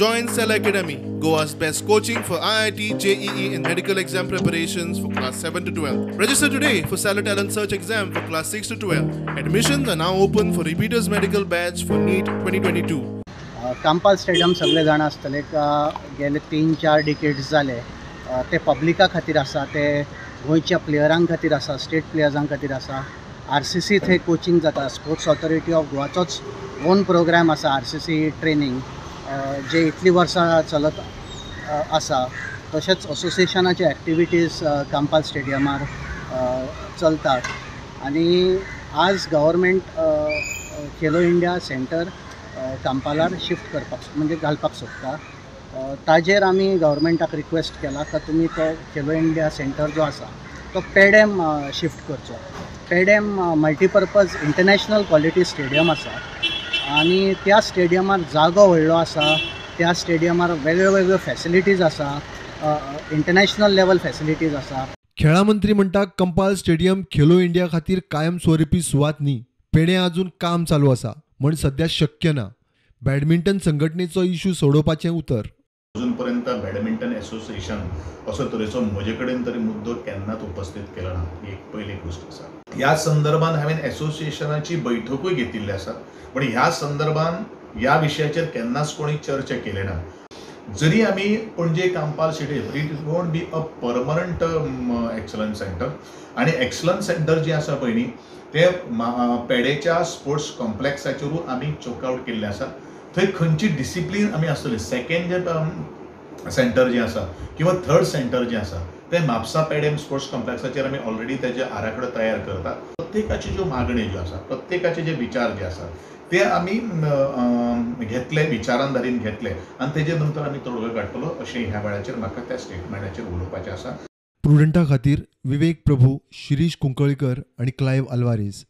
Join Cell Academy, Goa's best coaching for IIT, JEE and medical exam preparations for class 7 to 12. Register today for Stellar Talent Search exam for class 6 to 12. Admissions are now open for repeaters medical batch for NEET 2022. Campal stadium सगळे जाणा आसतले का गेले 3-4 decades जाले ते पब्लिका खातीर आसा, ते गोंयच्या प्लेयरां खातीर आसा, स्टेट प्लेयर्सां खातीर आसा. आर.सी.सी थंय कोचिंग जाता, स्पोर्ट्स ऑथॉरिटी ऑफ गोवाचोच ओन प्रोग्राम आसा आर.सी.सी ट्रेनींग जे इतलीं वर्सां चलत आसा. तशेंच असोसिएशनाचे एक्टिविटीज कांपाल स्टेडियमार चलतात आनी आज गव्हर्मेंट खेलो इंडिया सेंटर कांपालार शिफ्ट करपाक म्हणजे घालपाक सोदता. ताजेर आमी गव्हर्मेंटाक रिक्वेस्ट केला का तुमी तो खेलो इंडिया सेंटर जो आसा तो पेडेम शिफ्ट करचो. Pedem multipurpose international quality stadium आसा आनी त्या स्टेडियमार जागो व्हडलो आसा, त्या स्टेडियमार वेगळ्यो वेगळ्यो फॅसिलिटीज आसा, इंटरनॅशनल लेवल फॅसिलिटीज आसा. खेळा मंत्री म्हणटा कंपाल स्टेडियम खेलो इंडिया खातीर कायम स्वरुपी सुवात न्ही, पेडे अजून काम चालू आसा म्हण सध्या शक्य ना. बॅडमिंटन संघटनेचो इशू सोडोवपाचें उतर. अजून पर्यंत बॅडमिंटन एसोसिएशन असो तरेचो म्हजे कडेन तरी मुद्दो केन्नाच उपस्थित केलो ना, ही एक पयली गोश्ट आसा. ह्या संदर्भान हांवें एसोसिएशनाची बैठकूय घेतिल्ली आसा, पण ह्या संदर्भान ह्या विशयाचेर केन्नाच कोणी चर्चा केली ना. जरी आमी Panaji Campal stadium it won't be a permanent excellence centre आनी एक्सलन्स सेंटर जें आसा पळय न्ही तें पेडेच्या स्पोर्ट्स कॉम्प्लेक्साचेरूय आमी चोक आवट केल्लें आसा. थंय खंयची डिसिप्लीन आमी आसतली, सेकेंड जे सेंटर जें आसा किंवा थर्ड सेंटर जें आसा तें म्हापसा पेडेम स्पोर्ट्स कॉम्प्लेक्साचेर आमी ऑलरेडी तेजे आराखडो तयार करता. प्रत्येकाची ज्यो मागण्यो ज्यो आसा, प्रत्येकाचे जे विचार जे आसा ते आमी घेतले, विचारांधारीन घेतले आनी तेजे नंतर आमी तोडगो काडटलो अशें ह्या वेळाचेर म्हाका त्या स्टेटमेंटाचेर उलोवपाचें आसा. प्रुडंटा खातीर विवेक प्रभू, शिरीष कुंकळीकर आनी क्लायव्ह अल्वारेज.